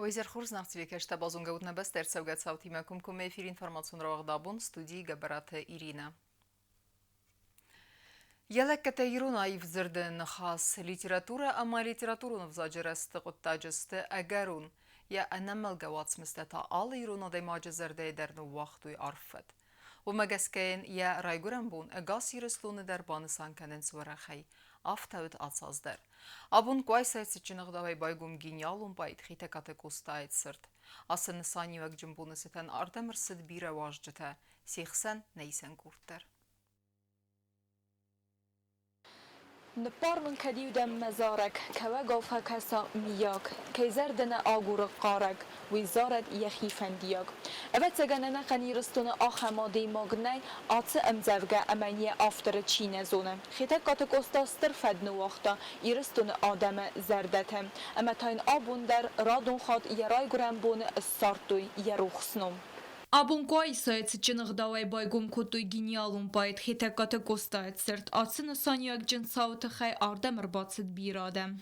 Уӕ хорз нӕхцивекӕстӕ базонгӕ ут нӕ бӕстӕ ӕрцӕугӕ цаутимӕ комкоммӕ эфир информацион рауагъд абон студийы Гӕбӕраты Иринӕ. Йӕ лӕггӕдтӕ ирон аив дзырды ныхас, литературӕ ӕмӕ литературон ӕвзаджы рӕзты хъуыддаджы сты ӕгӕрон. Йӕ ӕнӕмӕлгӕ уацмыстӕ та алы ирон адӕймаджы зӕрдӕйы дӕр ныууагътой арф фӕд. Уымӕ гӕсгӕ йын йӕ райгуырӕн бон ӕгас Ирыстоны дӕр банысан кӕнынц уӕрӕхӕй. Афтӕ уыд Ацаз дӕр. Абон Къуайсайы цытджын ӕгъдауӕй байгом гениалон поэт Хетӕгкаты Къостайы цырт. Ацы нысаниуӕгджын боны цытӕн ардӕм ӕрцыд бирӕ уазджытӕ, се хсӕн нӕ исӕн къорд дӕр. Ныббар мын, кӕд-иу дӕм мӕ зарӕг Кӕуӕгау фӕкӕса, миййаг. Кӕй зӕрдӕ нӕ агуры хъарӕг, Уый зарӕд йӕхи фӕндиаг. Ӕвӕццӕгӕн, ӕнӕхъӕн Ирыстоны ахӕм адӕймаг нӕй, ацы ӕмдзӕвгӕ ӕмӕ йӕ авторы чи нӕ зоны. Хетӕгкаты Къоста стыр фӕд ныууагъта Ирыстоны адӕмы зӕрдӕты. Ӕмӕ та йын абон дӕр радон хатт йӕ райгуырӕн боны ссардтой йӕ рухс ном. Абон Къуайсайы цытджын ӕгъдауӕй байгом кодтой гениалон поэт Хетӕгкаты Къостайы цырт. Ацы нысаниуӕгджын цауы тыххӕй ардӕм ӕрбацыд бирӕ адӕм.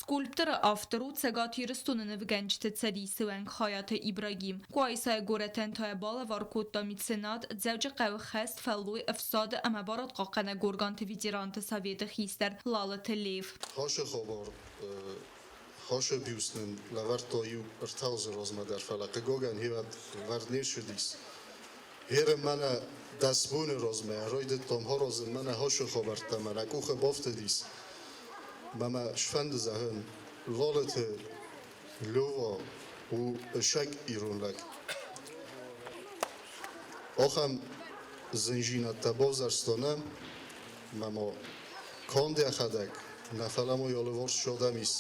Скульпторы автор у Цӕгат Ирыстоны нывгӕнджыты цӕдисы уӕнг Хайаты Ибрагим. Къуайсайы горӕтӕн та балӕвар кодта меценат, Дзӕуджыхъӕуы хӕст, фӕллой, ӕфсады ӕмӕ барадхъахъхъӕнӕг органты ветеранты советы хистӕр Лалыты Лев. Хасы хабар Хасы бюст нын лӕвӕрдта иу ӕртӕ размӕ дӕр, фӕлӕ хъыгагӕн хивӕд вӕрд не ссыдис. Гъер мӕнӕ 10 боны размӕ райдыдтам аразын мӕнӕ хасы хабӕрттӕ мӕнӕ къухы бафтыдис. Мӕ мӕ сфӕнды зӕгъын, Лалыты Лёва у ӕцӕг ирон лӕг. Ахӕм зындзинӕдтӕ бавзӕрста нӕ, мӕ ма канд йӕхӕдӕг нӕ, фӕлӕ ма йӕ алыварс цы адӕм ис,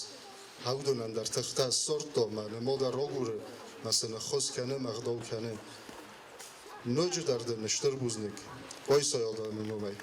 уыдонӕн дӕр тыхтӕ ссардта мӕ нымад агуры, мӕ сын ӕххуыс кӕны, мӕ ӕгъдау кӕны. Ноджыдӕр дын стыр бузныг Къуайсайы адӕмы номӕй.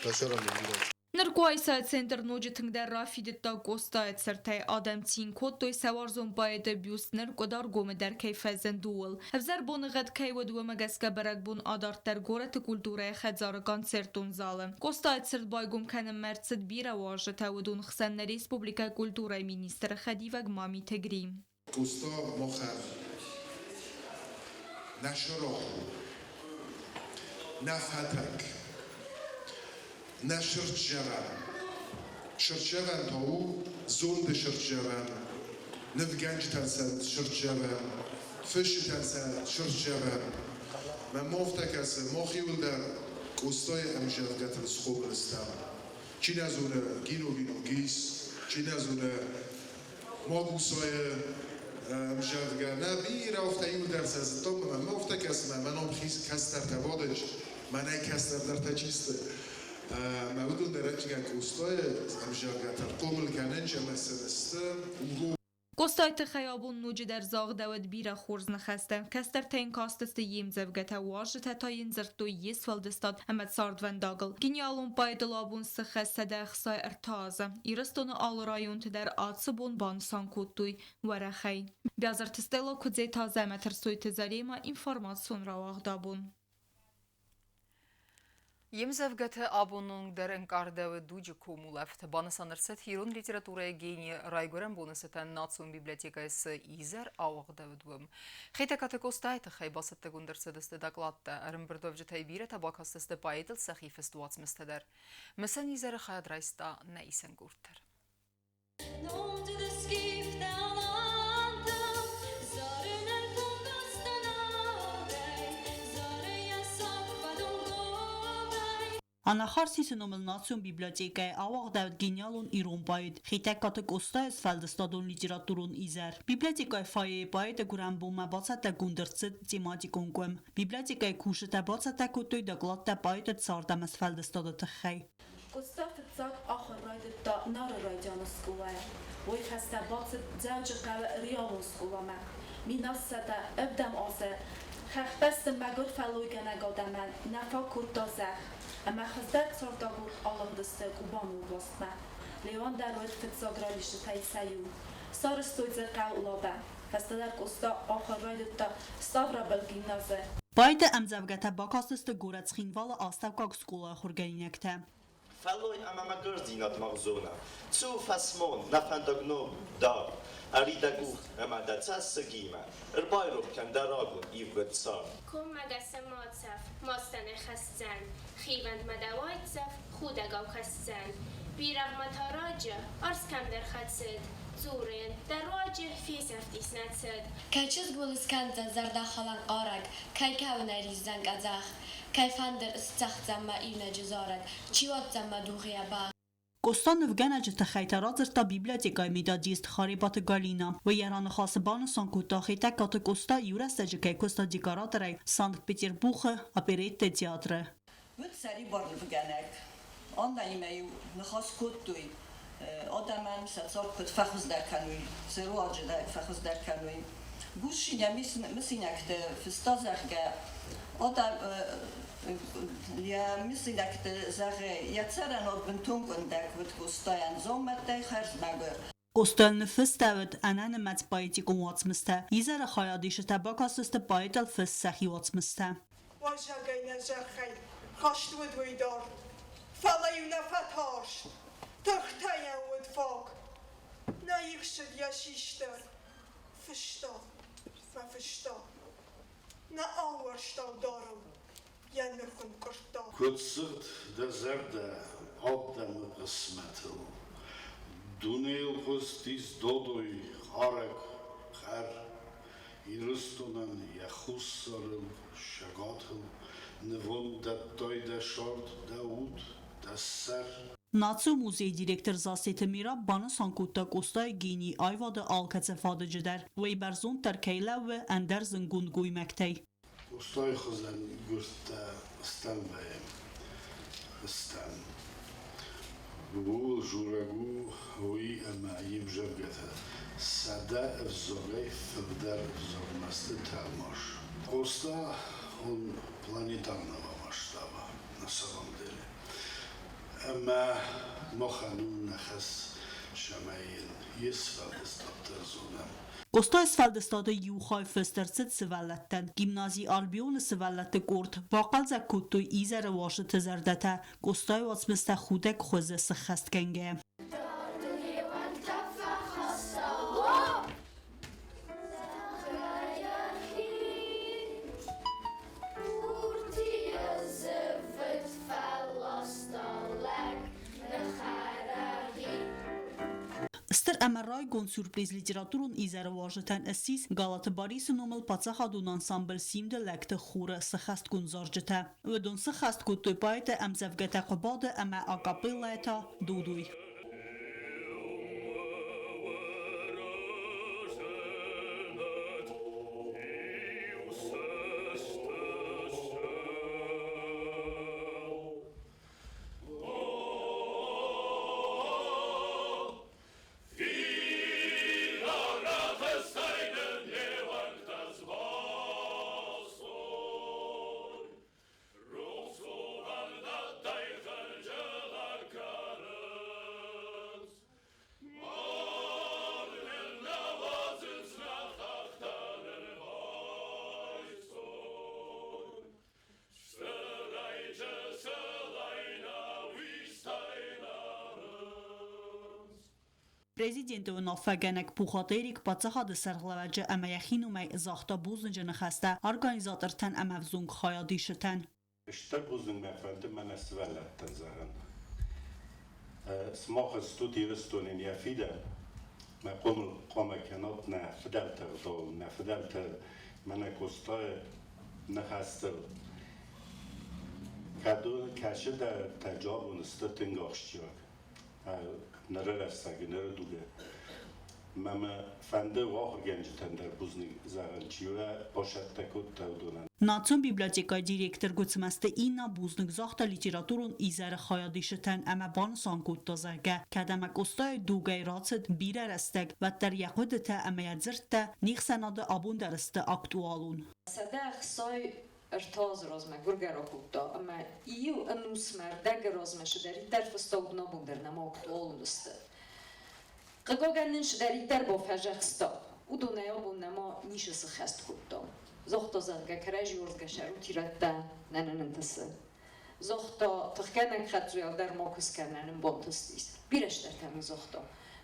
Дӕ сӕрӕн бирӕ. Ныр Къуайсайы центр ноджы тынгдӕр рафидыдта Къостайы цыртӕй. Адӕм цин кодтой, сӕ уарзон поэты бюст ныр Къуыдаргомы дӕр кӕй фӕзынд, ууыл. Ӕвзӕр боныгъӕд кӕй уыд, уымӕ гӕсгӕ бӕрӕгбон адарддӕр горӕты культурӕйы хӕдзары концертон залы. Къостайы цырт байгом кӕнынмӕ ӕрцыд бирӕ уазджытӕ, уыдон хсӕн нӕ республикӕйы культурӕйы министры хӕдивӕг Мамиты Гри. Къоста махӕн нӕ сӕрагъ у, нӕ фӕтӕг, нӕ сырд-зӕгъӕн. Сырд-зӕгъӕн та у зонды сырд-зӕгъӕн, нывгӕнджытӕн сӕ сырд-зӕгъӕн, фысджытӕн сӕ сырд-зӕгъӕн. Мӕн ма афтӕ кӕсы, мах иуылдӕр Къостайы ӕмзӕвгӕтыл схъомыл стӕм. Чи нӕ зоны Гино-Гино Гис, чи нӕ зоны Магусайы ӕмзӕвгӕ нӕ бирӕ афтӕ иуылдӕр сӕ зыдтам, ӕмӕ мӕ афтӕ кӕсы, мӕ ном кӕстӕртӕ бадынч, мӕнӕй кӕстӕрдӕртӕ чи сты. Мӕ уыдон дӕр ӕнчгӕ Къостайы ӕмзӕвгӕтӕ хъомыл кӕнынч ӕмӕ сын сты урок. Къостайы тыххӕй абон ноджыдӕр загъдӕуӕд бирӕ хорз ныхӕстӕ. Кӕстӕртӕ йын кастысты йе мдзӕвгӕтӕ, уазджытӕ та йын дзырдтой йе сфӕлдыстад ӕмӕ цардвӕндагыл. Гениалон поэтыл абон цы хӕс 163 азы. Ирыстоны алы районты дӕр ацы бон банысан кодтой уӕрӕхӕй. Бязырты Стелла Куыдзеты Азӕмӕт Ӕрсойты Заремӕ информацион рауагъд абон. Йе мдзӕвгӕты абоны онг дӕр ӕнкъардӕуы дуджы комулӕфт. Банысан ӕрцыд ирон литературӕйы гени райгуырӕн боны цытӕн национ библиотекӕйы цы изӕр ауагъдӕуыд, уым. Хетӕгкаты Къостайы тыххӕй бацӕттӕгонд ӕрцыдысты докладтӕ. Ӕрӕмбырдуӕвджытӕй бирӕтӕ бакастысты поэтыл сӕхи фыст уацмыстӕ дӕр. Мысӕн изӕры хайад райста нӕ исӕн къорд дӕр. Анахарсисы номыл национ библиотекӕйы ауагъдӕуыд гениалон ирон поэт Хетӕгкаты Къостайы сфӕлдыстадон литературон изӕр. Библиотекӕйы фойейы поэты гуырӕн бонмӕ бацӕттӕгонд ӕрцыд тематикон къуым. Библиотекӕйы кусджытӕ бацӕттӕ кодтой докладтӕ поэты цард ӕмӕ сфӕлдыстады тыххӕй. Къоста фыццаг ахуыр райдыдта Нары райдианы скъолайы. Уый фӕстӕ бацыд Дзӕуджыхъӕуы реалон скъоламӕ. 1770 азы хӕхбӕсты мӕгуыр фӕллойгӕнӕг адӕмӕн нӕ фаг кодта зӕхх, ӕмӕ хуыздӕр цардагур алыгъдысты Кубаны областмӕ. Леуан дӕр уыд фыццаг ралисджытӕй сӕ иу. Сарӕзтой дзы хъӕу Лабӕ. Фӕстӕдӕр Къоста ахуыр райдыдта Ставрополь гимназы. Поэты ӕмдзӕвгӕтӕ бакастысты горӕт Цхинвалы астӕуккаг скъолайы ахуыргӕнинӕгтӕ. Фӕллой ӕмӕ мӕгуырдзинад мах зонӕм. Цу, фӕсмон, нӕ фӕндаг ног у, дард. Ӕри дӕ къух ӕмӕ дӕ цӕссыгимӕ ӕрбайрох кӕн дӕ рагон ивгъуыд цард. Коммӕгӕсы ма цӕф, мастӕн ӕрхӕсдзӕн, Хивӕндмӕ дӕ уайдзӕф худӕгау кӕсдзӕн. Бирӕгъмӕ та раджы арс кӕмдӕр хӕцыд, Дзуры йын, дӕ руаджы фесӕфтис нӕ цыд. Кӕй чызг уыл ыскӕндзӕн зӕрдӕхалӕн хъарӕг, Кӕй кӕуынӕй риздзӕн къӕдзӕх, Кӕй фӕндыр ысцӕгъддзӕн мӕ иунӕджы зарӕг, Чи уадздзӕн мӕ дугъы йӕ бӕх. Къоста нывгӕнӕджы тыххӕй та радзырдта библиотекӕйы методист Харебаты Галина. Уый йӕ раныхасы банысан кодта, Хетӕгкаты Къоста иу рӕстӕджы кӕй куыста декораторӕй Санкт-Петербургы опереттӕ театры. Уыд сӕрибар нывгӕнӕг. Аннӕимӕ-иу ныхас кодтой адӕмӕн сӕ цард куыд фӕхуыздӕр кӕной, цы руаджы фӕхуыздӕр кӕной. Гущин мысинӕгты фыста, зӕгъгӕ, адӕм йӕ мысинӕгты зӕгъы, йӕ цӕрӕнуат бынтон къуындӕг уыд Къостайӕн дзаумӕттӕй хӕрзмӕгуыр. Къостайыл ныффыстӕуыд ӕнӕнымӕц поэтикон уацмыстӕ. Изӕры хайадисджытӕ бакастысты поэтыл фыст сӕхи уацмыстӕ. Уазӕгӕй нӕ зӕххӕй хаст уыд уый дӕр, фӕлӕ-иу нӕ фӕтарст, тыхтӕ йӕм уыд фаг. Нӕ ихсыд йӕ систӕр, фыста, фӕфыста, нӕ аууӕрста дарыл йӕ ныхын къуырдта. Куыд сыгъд дӕ зӕрдӕ адӕмы хъысмӕтыл, Дунейыл хъуыстис додой хъарӕг, хъӕр. Ирыстонӕн йӕ хуссарыл, цӕгатыл Нывонд дӕттай дӕ цард, дӕ уд, дӕ сӕр. Национ музейы директор Зассеты Мираб банысан кодта Къостайы генийы аивады алкӕцы фадыджы дӕр, уый бӕрзонддӕр кӕй лӕууы ӕндӕр зындгонд гоймӕгтӕй. Къостайы хуызӕн гуырдтӕ стӕм вӕййӕм, стӕм. Ууыл дзурӕг у уый, ӕмӕ йе мдзӕвгӕтӕ 100 ӕвзагӕй фылдӕр ӕвзагмӕ сты тӕлмац. Къоста он планетарного масштаба на самом деле. Ӕмӕ махӕн у нӕ хӕс, цӕмӕй йын йе сфӕлдыстад дӕр зонӕм. Къостайы сфӕлдыстады иу хай фыст ӕрцыд сывӕллӕттӕн. Гимнази Альбионы сывӕллӕтты къорд бахъӕлдзӕг кодтой изӕры уазджыты зӕрдӕтӕ Къостайы уацмыстӕ худӕг хуызы сыххӕстгӕнгӕ. Стыр ӕмӕ райгонд сюрприз литературон изӕры уазджытӕн ссис Галаты Барисы номыл паддзахадон ансамбль Симды лӕгты хоры сыххӕстгонд зарджытӕ. Уыдон сыххӕст кодтой поэты ӕмдзӕвгӕтӕ Хъуыбады ӕмӕ акапеллӕйы та Дудуй. Президенты уынаффӕгӕнӕг Пухаты Эрик паддзахады сӕргълӕууӕджы ӕмӕ йӕхи номӕй загъта бузныджы ныхӕстӕ организатортӕн ӕмӕ ӕвзонг хайадисджытӕн. Стыр бузныг мӕ фӕнды мӕнӕ сывӕллӕттӕн зӕгъын. Сымах стут Ирыстонӕн йӕ фидӕн. Мӕ хъомыл хъуамӕ кӕнат нӕ фыдӕлты ӕгъдауыл, нӕ фыдӕлты мӕнӕ Къостайы ныхӕстыл. Кӕд кӕцыдӕртӕ абон сты тынг ахсджиаг. Ныры рӕстӕджы, ныры дугы. Мӕ мӕ фӕнды ахуыргӕнджытӕн дӕр бузныг зӕгъын, чи уӕ бацӕттӕ кодта, уыдонӕн. Национ библиотекӕйы директор Гуыцмӕзты Инна бузныг загъта литературон изӕры хайадисджытӕн ӕмӕ банысан кодта, зӕгъгӕ, кӕд ӕмӕ Къостайы дугӕй рацыд бирӕ рӕстӕг, уӕддӕр йӕ хъуыдытӕ ӕмӕ йӕ дзырдтӕ не хсӕнады абон дӕр сты актуалон. 163 азы размӕ гуыргӕ ракодта ӕмӕ иу ӕнусмӕ ӕрдӕгы размӕ цыдӕриддӕр фыста, уыдон абон дӕр нӕма актуалон сты. Хъыгагӕн нын цыдӕриддӕр бафӕдзӕхста. Уыдонӕй абон нӕма ницы сыххӕст кодтам. Загъта, зӕгъгӕ, кӕрӕдзи уырзгӕ сӕрут ирӕттӕ нӕ нын ӕнтысы. Загъта, тыхгӕнӕг хӕддзуйау дӕр макуы скӕн, нӕ нын бантыстис. Бирӕ стӕртӕ мын загъта.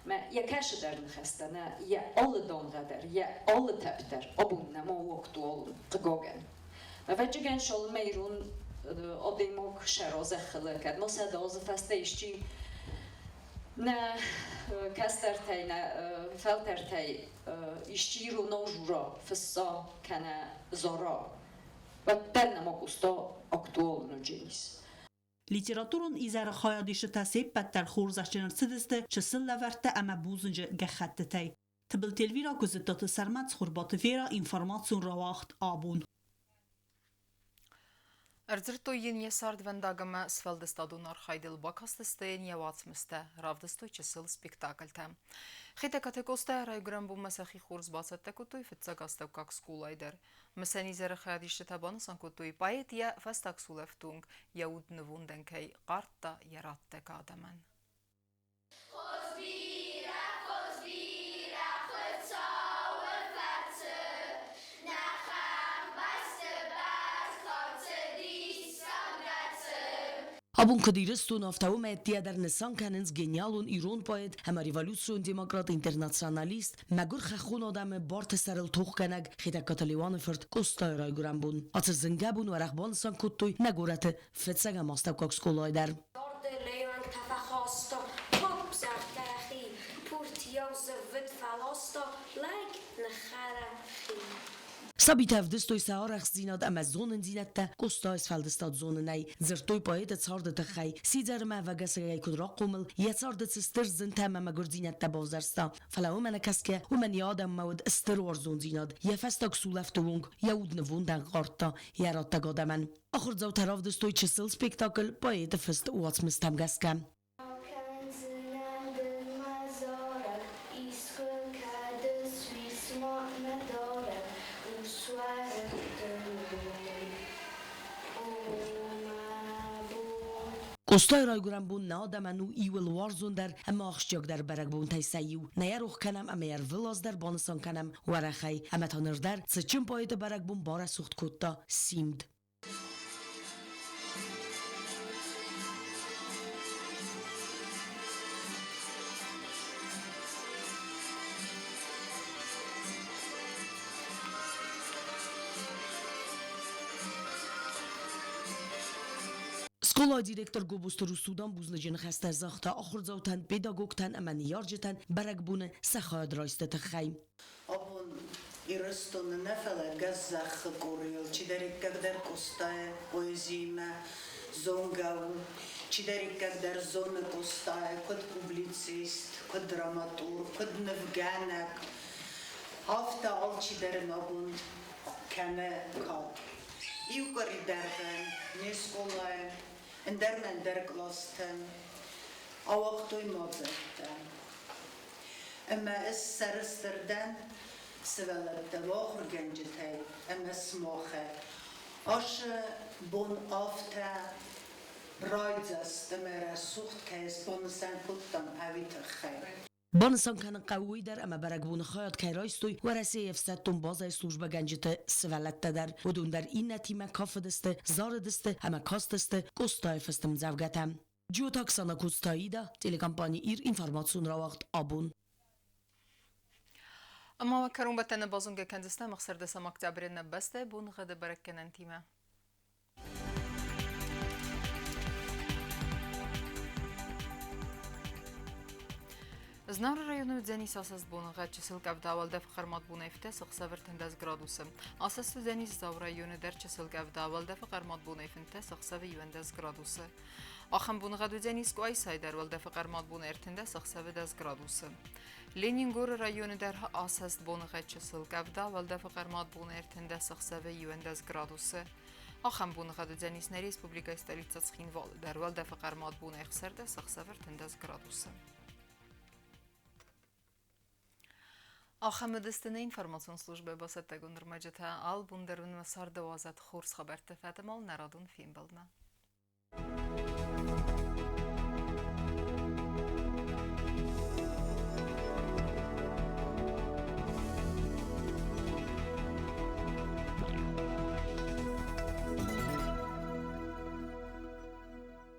Мӕ йӕ кӕсыдӕр ныхӕстӕ нӕ, йӕ алы дамгъӕ дӕр, йӕ алы тӕпп дӕр абон нӕма у актуалон, хъыгагӕн. Ӕвӕццӕгӕн, цалынмӕ ирон адӕймаг сӕра зӕххыл, кӕд ма 100 азы фӕстӕ исчи нӕ кӕстӕртӕй, нӕ фӕлтӕртӕй исчи иронау жура, фысса кӕнӕ зара, уӕддӕр нӕма Къоста актуалон уыдзӕнис. Литературон изӕры хайадисджытӕ се ппӕт дӕр хорзӕхджын ӕрцыдысты чысыл лӕвӕрттӕ ӕмӕ бузныджы гӕххӕттытӕй. Тыбылты Эльвира, Куыдзыттаты Сӕрмӕт, Цхуырбаты Вера, информацион рауагъд «Абон». Ӕрдзырдтой йын йӕ цардвӕндаг ӕмӕ сфӕлдыстадон архайдыл, бакастысты йын йӕ уацмыстӕ, равдыстой чысыл спектакльтӕ. Хетӕгкаты Къостайы райгуырӕн бонмӕ сӕхи хорз бацӕттӕ кодтой фыццаг астӕуккаг скъолайы дӕр. Мысӕн изӕры хайадисджытӕ банысан кодтой, поэт йӕ фӕстаг сулӕфты онг йӕ уд нывондӕн кӕй хъардта йӕ раттӕг адӕмӕн. Абон куыд Ирыстон, афтӕ уымӕ ӕддейӕ дӕр нысан кӕнынц гениалон ирон поэт ӕмӕ революцион демократ-интернационалист, мӕгуыр хӕххон адӕмы барты сӕрыл тохгӕнӕг Хетӕгкаты Леуаны фырт Къостайы райгуырӕн бон. Ацы зынгӕ бон уӕрӕх банысан кодтой нӕ горӕты фыццӕгӕм астӕуккаг скъолайы дӕр. Царды леуӕнгтӕ фӕхаста, топ зӕгъгӕ, пуртийау зыввыд фӕласта, лӕг ныххӕра хи. Сабитӕ ӕвдыстой сӕ арӕхстдзинад ӕмӕ зонындзинӕдтӕ Къостайы сфӕлдыстад зонынӕй, дзырдтой поэты царды тыххӕй, сидзӕрмӕ ӕвӕгӕсӕгӕй куыд рахъомыл, йӕ царды цы стыр зынтӕ ӕмӕ мӕгуырдзинӕдтӕ бавзӕрста, фӕлӕ уымӕ нӕ кӕсгӕ, уымӕн йӕ адӕммӕ уыд стыр уарзондзинад, йӕ фӕстаг сулӕфты онг йӕ уд нывондӕн хъардта йӕ раттӕг адӕмӕн. Ахуырдзаутӕ равдыстой чысыл спектакль поэты фыст уацмыстӕм гӕсгӕ. Кӕндзынӕн дын мӕ зарӕг, искуы кӕд ысуис ма мӕ дарӕг, урс уӕрыкк дын о мӕ бон. Къостайы райгуырӕн бон нӕ адӕмӕн у иууыл уарзондӕр ӕмӕ ахсджиагдӕр бӕрӕгбонтӕй сӕ иу. Нӕ йӕ рох кӕнӕм ӕмӕ йӕ ӕрвылаз дӕр банысан кӕнӕм уӕрӕхӕй. Ӕмӕ та ныр дӕр цытджын поэты бӕрӕгбон барӕсугъд кодта Симд. Скъолайы директор Гобозты Русудан бузныджы ныхӕстӕ загъта ахуырдзаутӕн, педагогтӕн ӕмӕ ныййарджытӕн бӕрӕгбоны сӕ хайад райсты тыххӕй. Абон Ирыстоны нӕ, фӕлӕ гӕззӕххы къорийыл чидӕриддӕр Къостайы поэзиимӕ зонгӕ у, чидӕриддӕр зоны Къостайы куыд публицист, куыд драматург, куыд нывгӕнӕг, афтӕ алчидӕр ын абон кӕны кад. Иу къуыри дӕргъы не скъолайы ӕндӕр ӕмӕ ӕндӕр кълӕсты ауагътой мадзӕлттӕ. Ӕмӕ ӕз сӕрыстыр дӕн сывӕллӕттӕ ахуыргӕнджытӕй ӕмӕ сымахӕй. Ацы бон афтӕ райдзаст ӕмӕ рӕсугъд кӕй сбанысан кодтам, ӕви тыххӕй. Банысан кӕнын хъӕуы уый дӕр, ӕмӕ бӕрӕгбоны хайад кӕй райстой Уӕрӕсейы ӕфсӕддон базӕйы службӕгӕнджыты сывӕллӕттӕ дӕр. Уыдон дӕр иннӕтимӕ кафыдысты, зарыдысты ӕмӕ кастысты Къостайы фыст ӕмдзӕвгӕтӕ. Джиоты Оксана Куцтаида, телекомпани «Ир» информацион рауагъд «Абон». Ӕмӕ уӕ кӕронбӕттӕны базонгӕ кӕндзыстӕм 16 октябры нӕ бӕстӕйы боныгъӕды бӕрӕггӕнӕнтимӕ. Знауыры районы уыдзӕнис асӕст боныгъӕд чысыл къӕвда, уӕлдӕф хъӕрмад бонӕй фтӕ ӕхсӕв 13 градусы. Асӕст уыдзӕнис Дзауы районы дӕр чысыл къӕвда, уӕлдӕфы хъӕрмад бонӕй 15 ӕхсӕвы 11 градусы. Ахӕм боныгъӕд уыдзӕнис Къуайсайы дӕр уӕлдӕфы хъӕрмад бонӕй 13 ӕхсӕвы 10 градусы. Ленингоры районы дӕр асӕст боныгъӕд чысыл къӕвда, уӕлдӕфы хъӕрмад бонӕй 13 ӕхсӕвы 11 градусы. Ахӕм боныгъӕд уыдзӕнис нӕ республикӕйы столицӕ Цхинвалы дӕр уӕлдӕфы хъӕрмад бонӕй 16 ӕхсӕвы 13 градусы. Ахӕм уыдысты нӕ информацион службӕйы бацӕттӕгонд ӕрмӕджытӕ. Албон дӕр уын мӕ царды уадзӕд хорз хабӕрттӕ фӕтӕмал нӕ радон фембӕлдмӕ.